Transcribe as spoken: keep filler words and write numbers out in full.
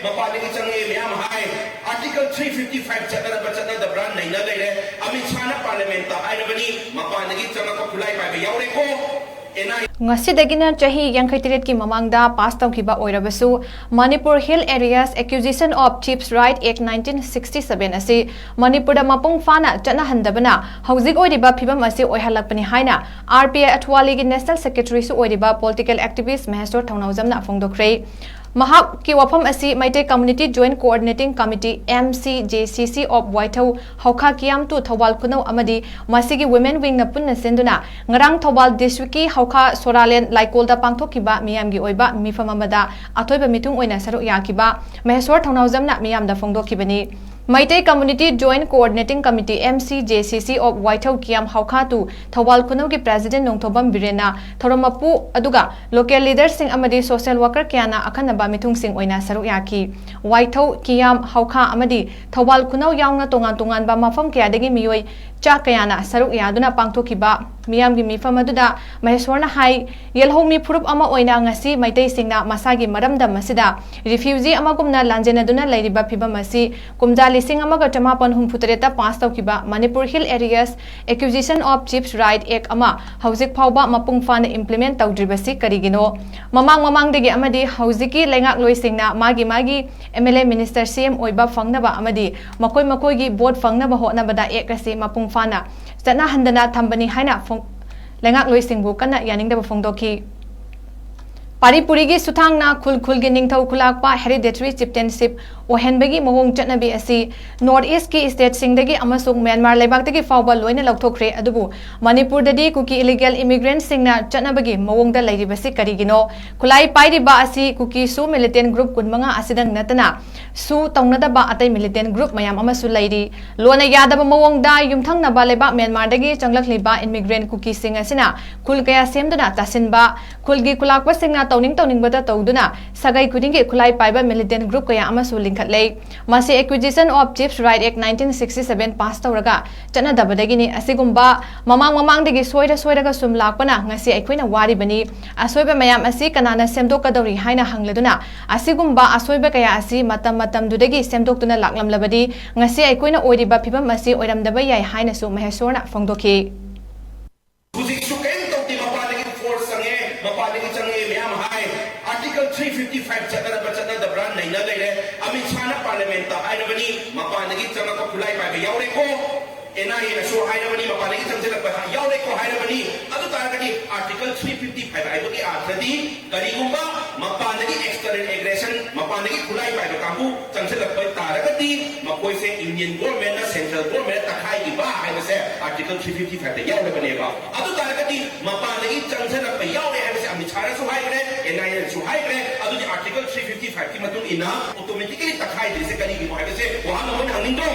ꯃꯄꯥꯟꯗꯒꯤ ꯆꯪꯉꯛꯑꯦ ꯃꯌꯥꯝ ꯍꯥꯏ꯫ Article three fifty five ꯆꯠꯅꯔꯕ ꯆꯠꯅꯗꯕ꯭ꯔꯥ ꯅꯩꯅ ꯂꯩꯔꯦ꯫ ꯑꯃꯤꯠ ꯁꯥꯍꯅ Parliamentꯇ ꯍꯥꯏꯔꯕꯅꯤ, ꯃꯄꯥꯟꯗꯒꯤ ꯆꯪꯉꯛꯄ ꯈꯨꯠꯂꯥꯏ ꯄꯥꯏꯕ ꯌꯥꯎꯔꯦꯀꯣ꯫ ꯑꯦꯟ ꯑꯥꯏ ꯉꯁꯤꯗꯒꯤꯅ ꯆꯍꯤ ꯌꯥꯡꯈꯩ ꯇꯔꯦꯠꯀꯤ ꯃꯃꯥꯡꯗ ꯄꯥꯁ ꯇꯧꯈꯤꯕ ꯑꯣꯏꯔꯕꯁꯨ, Manipur Hill Areas Acquisition of Chiefs Right Act nineteen sixty seven ꯑꯁꯤ ꯃꯅꯤꯄꯨꯔꯗ ꯃꯄꯨꯡ ꯐꯥꯅ ꯆꯠꯅꯍꯟꯗꯕꯅ ꯍꯧꯖꯤꯛ ꯑꯣꯏꯔꯤꯕ ꯐꯤꯕꯝ ꯑꯁꯤ ꯑꯣꯏꯍꯜꯂꯛꯄꯅꯤ ꯍꯥꯏꯅ R P I ꯑꯊ꯭ꯋꯥꯂꯤꯒꯤ National Secretaryꯁꯨ ꯑꯣꯏꯔꯤꯕ political activist ꯃꯍꯦꯁꯣꯔ ꯊꯧꯅꯥꯎꯖꯝꯅ ꯐꯣꯡꯗꯣꯛꯈ꯭ꯔꯦ꯫ ꯃꯍꯥꯛꯀꯤ ꯋꯥꯐꯝ ꯑꯁꯤ Meitei Community Joint Coordinating Committee, M C J C C of ꯋꯥꯏꯊꯧ, ꯍꯧꯈꯥ ꯀꯤꯌꯥꯝ two Thoubal ꯈꯨꯅꯧ ꯑꯃꯗꯤ ꯃꯁꯤꯒꯤ Women Wingꯅ ꯄꯨꯟꯅ ꯁꯤꯟꯗꯨꯅ ꯉꯔꯥꯡ ꯊꯧꯕꯥꯜ districtꯀꯤ ꯍꯧꯈꯥ ꯁꯣꯔꯥꯂꯦꯟ ꯂꯥꯏꯀꯣꯜꯗ ꯄꯥꯡꯊꯣꯛꯈꯤꯕ ꯃꯤꯌꯥꯝꯒꯤ ꯑꯣꯏꯕ ꯃꯤꯐꯝ ꯑꯃꯗ ꯑꯊꯣꯏꯕ ꯃꯤꯊꯨꯡ ꯑꯣꯏꯅ ꯁꯔꯨꯛ ꯌꯥꯈꯤꯕ ꯃꯍꯦꯁꯣꯔ ꯊꯧꯅꯥꯎꯖꯝꯅ ꯃꯤꯌꯥꯝꯗ ꯐꯣꯡꯗꯣꯛꯈꯤꯕꯅꯤ꯫ Meitei Community Joint Coordinating Committee, M C J C C of ꯋꯥꯏꯊꯧ ꯀꯤꯌꯥꯝ ꯍꯧꯈꯥ two Thoubal ꯈꯨꯅꯧꯒꯤ President Nongthombam ꯕꯤꯔꯦꯟꯅ ꯊꯧꯔꯝ ꯃꯄꯨ ꯑꯗꯨꯒ local leaderꯁꯤꯡ ꯑꯃꯗꯤ social worker ꯀꯌꯥꯅ ꯑꯈꯟꯅꯕ ꯃꯤꯊꯨꯡꯁꯤꯡ ꯑꯣꯏꯅ ꯁꯔꯨꯛ ꯌꯥꯈꯤ꯫ ꯋꯥꯏꯊꯧ, ꯀꯤꯌꯥꯝ, ꯍꯧꯈꯥ ꯑꯃꯗꯤ ꯊꯧꯕꯥꯜ ꯈꯨꯅꯧ ꯌꯥꯎꯅ ꯇꯣꯉꯥꯟ ꯇꯣꯉꯥꯟꯕ ꯃꯐꯝ ꯀꯌꯥꯗꯒꯤ ꯃꯤꯑꯣꯏ ꯆꯥ ꯀꯌꯥꯅ ꯁꯔꯨꯛ ꯌꯥꯗꯨꯅ ꯄꯥꯡꯊꯣꯛꯈꯤꯕ ꯃꯤꯌꯥꯝꯒꯤ ꯃꯤꯐꯝ ꯑꯗꯨꯗ ꯃꯍꯦꯁꯣꯔꯅ ꯍꯥꯏ, ꯌꯦꯜꯍꯧꯃꯤ ꯐꯨꯔꯨꯞ ꯑꯃ ꯑꯣꯏꯅ ꯉꯁꯤ ꯃꯩꯇꯩꯁꯤꯡꯅ ꯃꯁꯥꯒꯤ ꯃꯔꯝꯗꯝ ꯑꯁꯤꯗ refugee ꯑꯃꯒꯨꯝꯅ ꯂꯥꯟꯖꯦꯟꯅꯗꯨꯅ ꯂꯩꯔꯤꯕ ꯐꯤꯕꯝ ꯑꯁꯤ ꯀꯨꯝꯖꯥ ꯂꯤꯁꯤꯡ ꯑꯃꯒ ꯆꯃꯥꯄꯟ ꯍꯨꯝꯐꯨ ꯇꯔꯦꯠꯇ ꯄꯥꯁ ꯇꯧꯈꯤꯕ Manipur Hill Areas Acquisition of Chiefs Right Act ꯑꯃ ꯍꯧꯖꯤꯛ ꯐꯥꯎꯕ ꯃꯄꯨꯡ ꯐꯥꯅ implement ꯇꯧꯗ꯭ꯔꯤꯕꯁꯤ ꯀꯔꯤꯒꯤꯅꯣ? ꯃꯃꯥꯡ ꯃꯃꯥꯡꯗꯒꯤ ꯑꯃꯗꯤ ꯍꯧꯖꯤꯛꯀꯤ ꯂꯩꯉꯥꯛꯂꯣꯏꯁꯤꯡꯅ ꯃꯥꯒꯤ ꯃꯥꯒꯤ M L A, minister, C M ꯑꯣꯏꯕ ꯐꯪꯅꯕ ꯑꯃꯗꯤ ꯃꯈꯣꯏ ꯃꯈꯣꯏꯒꯤ vote ꯐꯪꯅꯕ ꯍꯣꯠꯅꯕꯗ act ꯑꯁꯤ ꯃꯄꯨꯡ ꯐꯥꯅ ꯆꯠꯅꯍꯟꯗꯅ ꯊꯝꯕꯅꯤ ꯍꯥꯏꯅ ꯐꯣꯡ-, ꯂꯩꯉꯥꯛꯂꯣꯏꯁꯤꯡꯕꯨ ꯀꯟꯅ ꯌꯥꯅꯤꯡꯗꯕ ꯐꯣꯡꯗꯣꯛꯈꯤ꯫ ꯄꯥꯔꯤ ꯄꯨꯔꯤꯒꯤ ꯁꯨꯊꯥꯡꯅ ꯈꯨꯜ ꯈꯨꯜꯒꯤ ꯅꯤꯡꯊꯧ ꯈꯨꯂꯥꯛꯄ hereditary chieftainship ꯑꯣꯏꯍꯟꯕꯒꯤ ꯃꯑꯣꯡ ꯆꯠꯅꯕꯤ ꯑꯁꯤ North Eastꯀꯤ stateꯁꯤꯡꯗꯒꯤ ꯑꯃꯁꯨꯡ ꯃ꯭ꯌꯥꯟꯃꯥꯔ ꯂꯩꯕꯥꯛꯇꯒꯤ ꯐꯥꯎꯕ ꯂꯣꯏꯅ ꯂꯧꯊꯣꯛꯈ꯭ꯔꯦ꯫ ꯑꯗꯨꯕꯨ ꯃꯅꯤꯄꯨꯔꯗꯗꯤ ꯀꯨꯀꯤ illegal immigrantꯁꯤꯡꯅ ꯆꯠꯅꯕꯒꯤ ꯃꯑꯣꯡꯗ ꯂꯩꯔꯤꯕꯁꯤ ꯀꯔꯤꯒꯤꯅꯣ? ꯈꯨꯠꯂꯥꯏ ꯄꯥꯏꯔꯤꯕ ꯑꯁꯤ ꯀꯨꯀꯤ ꯁꯨ militant group ꯀꯨꯟꯃꯉꯥ ꯑꯁꯤꯗꯪ ꯅꯠꯇꯅ ꯁꯨ ꯇꯧꯅꯗꯕ ꯑꯇꯩ militant group ꯃꯌꯥꯝ ꯑꯃꯁꯨ ꯂꯩꯔꯤ꯫ ꯂꯣꯟꯅ ꯌꯥꯗꯕ ꯃꯑꯣꯡꯗ ꯌꯨꯝꯊꯪꯅꯕ ꯂꯩꯕꯥꯛ ꯃ꯭ꯌꯥꯟꯃꯥꯔꯗꯒꯤ ꯆꯪꯂꯛꯂꯤꯕ immigrant ꯀꯨꯀꯤꯁꯤꯡ ꯑꯁꯤꯅ ꯈꯨꯜ ꯀꯌꯥ ꯁꯦꯝꯗꯨꯅ ꯇꯥꯁꯤꯟꯕ, ꯈꯨꯜꯒꯤ ꯈꯨꯂꯥꯛꯄꯁꯤꯡꯅ ꯇꯧꯅꯤꯡ ꯇꯧꯅꯤꯡꯕꯇ ꯇꯧꯗꯨꯅ ꯁꯥꯒꯩ ꯈꯨꯗꯤꯡꯒꯤ ꯈꯨꯠꯂꯥꯏ ꯄꯥꯏꯕ militant group ꯀꯌꯥ ꯑꯃꯁꯨ ꯂꯤꯡꯈꯠ ꯂꯤꯡꯈꯠꯂꯦ꯫ ꯃꯁꯤ Acquisition of Chiefs Right Act nineteen sixty seven pass ꯇꯧꯔꯒ ꯆꯠꯅꯗꯕꯗꯒꯤꯅꯤ꯫ ꯑꯁꯤꯒꯨꯝꯕ ꯃꯃꯥꯡ ꯃꯃꯥꯡꯗꯒꯤ ꯁꯣꯏꯔ ꯁꯣꯏꯔꯒ ꯁꯨꯝ ꯂꯥꯛꯄꯅ ꯉꯁꯤ ꯑꯩꯈꯣꯏꯅ ꯋꯥꯔꯤꯕꯅꯤ꯫ ꯑꯁꯣꯏꯕ ꯃꯌꯥꯝ ꯑꯁꯤ ꯀꯅꯥꯅ ꯁꯦꯝꯗꯣꯛꯀꯗꯧꯔꯤ ꯍꯥꯏꯅ ꯍꯪꯂꯗꯨꯅ, ꯑꯁꯤꯒꯨꯝꯕ ꯑꯁꯣꯏꯕ ꯀꯌꯥ ꯑꯁꯤ ꯃꯇꯝ ꯃꯇꯝꯗꯨꯗꯒꯤ ꯁꯦꯝꯗꯣꯛꯇꯨꯅ ꯂꯥꯛꯂꯝꯂꯕꯗꯤ ꯉꯁꯤ ꯑꯩꯈꯣꯏꯅ ꯑꯣꯏꯔꯤꯕ ꯐꯤꯕꯝ ꯑꯁꯤ ꯑꯣꯏꯔꯝꯗꯕ ꯌꯥꯏ ꯍꯥꯏꯅꯁꯨ ꯃꯍꯦꯁꯣꯔꯅ ꯐꯣꯡꯗꯣꯛꯈꯤ꯫ ꯍꯧꯖꯤꯛꯁꯨ ꯀꯔꯤꯝ ꯇꯧꯗꯦ꯫ ꯃꯄꯥꯟꯗꯒꯤ force ꯆꯪꯉꯦ, ꯃꯄꯥꯟꯗꯒꯤ ꯆꯪꯉꯦ ꯃꯌꯥꯝ ꯍꯥꯏ꯫ Article three fifty five ꯆꯠꯅꯔꯕ ꯆꯠꯅꯗꯕ꯭ꯔꯥ ꯅꯩꯅ ꯂꯩꯔꯦ꯫ ꯑꯃꯤꯠ ꯁꯥꯍꯅ Parliament ꯇ ꯍꯥꯏꯔꯕꯅꯤ, ꯃꯄꯥꯟꯗꯒꯤ ꯆꯪꯉꯛꯄ ꯈꯨꯠꯂꯥꯏ ꯄꯥꯏꯕ ꯌꯥꯎꯔꯦꯀꯣ, N I A ꯅꯁꯨ ꯍꯥꯏꯔꯕꯅꯤ, ꯃꯄꯥꯟꯗꯒꯤ ꯆꯪꯁꯤꯜꯂꯛꯄ ꯌꯥꯎꯔꯦꯀꯣ ꯍꯥꯏꯔꯕꯅꯤ꯫ ꯑꯗꯨ ꯇꯥꯔꯒꯗꯤ Article three fifty five ꯍꯥꯏꯕꯒꯤ ꯑꯥꯔꯊꯗꯤ ꯀꯔꯤꯒꯨꯝꯕ ꯃꯄꯥꯟꯗꯒꯤ external aggression, ꯃꯄꯥꯟꯗꯒꯤ ꯈꯨꯠꯂꯥꯏ ꯄꯥꯏꯕ ꯀꯥꯡꯕꯨ ꯆꯪꯁꯤꯜꯂꯛꯄ ꯇꯥꯔꯒꯗꯤ ꯃꯈꯣꯏꯁꯦ Union Government ꯅ Central Government ꯅ ꯇꯛꯈꯥꯏꯈꯤꯕ ꯍꯥꯏꯕꯁꯦ Article three fifty five ꯇ ꯌꯥꯎꯔꯕꯅꯦꯕ꯫ ꯑꯗꯨ ꯇꯥꯔꯒꯗꯤ ꯃꯄꯥꯟꯗꯒꯤ ꯆꯪꯁꯤꯜꯂꯛꯄ ꯌꯥꯎꯔꯦ ꯍꯥꯏꯕꯁꯦ ꯑꯃꯤꯠ ꯁꯥꯍꯅꯁꯨ ꯍꯥꯏꯈ꯭ꯔꯦ, N I A ꯅꯁꯨ ꯍꯥꯏꯈ꯭ꯔꯦ꯫ ꯑꯗꯨꯗꯤ Article three fifty five ꯀꯤ ꯃꯇꯨꯡ ꯏꯟꯅ automatically ꯇꯛꯈꯥꯏꯗ꯭ꯔꯤꯁꯦ ꯀꯔꯤꯒꯤꯅꯣ ꯍꯥꯏꯕꯁꯦ ꯋꯥꯍꯪ ꯑꯃ ꯑꯣꯏꯅ ꯍꯪꯅꯤꯡꯗ꯭ꯔꯣ?